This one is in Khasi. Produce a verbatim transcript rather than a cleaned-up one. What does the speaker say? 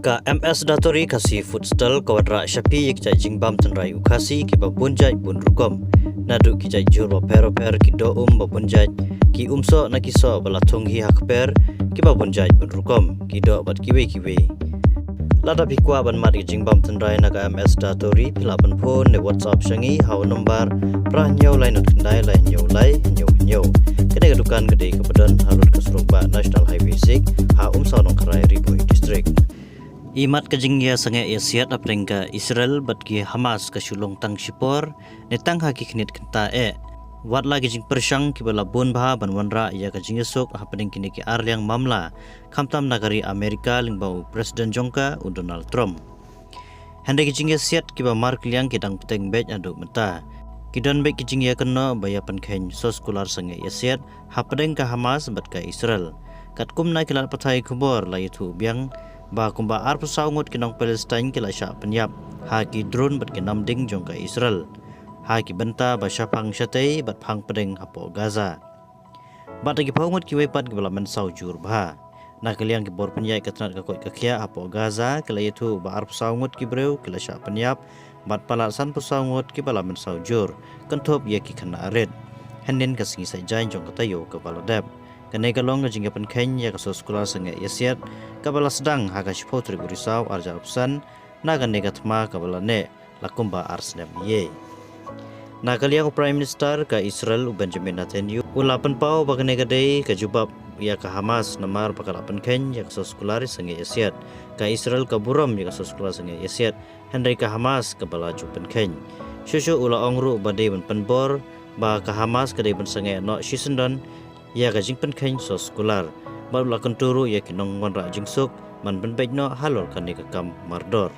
Ka M S Datori Khasi Food Stall ka wanrah sha phi ïa ki jait jingbam tynrai u Khasi kiba bun jait bun rukom. Naduh ki jait jhur bapher bapher, ki doh um babun jait, ki umsoh na ki soh ba la thung hi ha kper kiba bun jait bun rukom, ki doh bad kiwei kiwei. Lada phi kwah ban mad ïa ki jingbam tynrai na ka M S Datori, phi lah ban phone ne WhatsApp sha ngi ha u nombar phra hynñiew lai nod khyndai lai hynñiew lai hynñiew hynñiew. Kane ka dukan ka dei kaba don halor ka surok bah National Highway six ha Umsaw Nongkharai, Ri Bhoi District. I mat ka jingïasangeh ïasiat hapdeng ka Israel bad ki Hamas ka shu long tang shipor ne tang ha ki khyndiat kynta eh. Wat la ki jingpyrshang kiba la bun bha ban wanrah ïa ka jingïasuk hapdeng kine ki arliang mamla, khamtam na ka ri Amerika lyngba u President jong ka u Donald Trump. Hynrei ki jingïasiat kiba markylliang ki dang bteng beit haduh mynta. Ki don beit ki jingïakynnoh ba ïa pynkheiñ soskular sangeh ïasiat hapdeng ka Hamas bad ka Israel. Katkum na ki lad pathai khubor la ïathuh biang ba kumba arphew saw ngut ki nong Palestine ki la shah pynïap ha ki drone bad ki namding jong ka Israel ha ki bynta ba shaphang shatei bad phang pdeng hapoh Gaza. Bad da ki phew ngut kiwei pat kiba la mynsaw jur bha. Na ka liang ki bor pynïaid ka tnat ka koit ka khiah hapoh Gaza ki la ïathuh ba arphew saw ngut ki briew ki la shah pynïap bad palat sanphew saw ngut kiba la mynsaw jur, kynthup ïa ki khynnah rit. Hynnin ka sngi Saitjaiñ jong ka taïew kaba la dep. Kane ka long ka jingïapynkheiñ ïa ka soskular sangeh ïasiat kaba la sdang ha ka shiphew tarik u Risaw arhajar arphew san, na kane ka thma kaba la neh la kumba ar snem ïa. Na ka liang u Prime Minister ka Israel u Benjamin Netanyahu u la pynpaw ba kane ka dei ka jubab ïa ka Hamas namar ba ka la pynkheiñ ïa ka soskular sangeh ïasiat. Ka Israel ka burom ïa ka soskular sangeh ïasiat, hynrei ka Hamas kaba la ju pynkheiñ. Shuh shuh u la ong ruh ba dei ban pynbor ba ka Hamas ka dei ban sangeh noh shisyndon ïa ka jingpynkheiñ soskular. Bad u la kyntu ruh ïa ki nongwanrah jingsuk ban pynbeit noh halor kane ka kam mardor.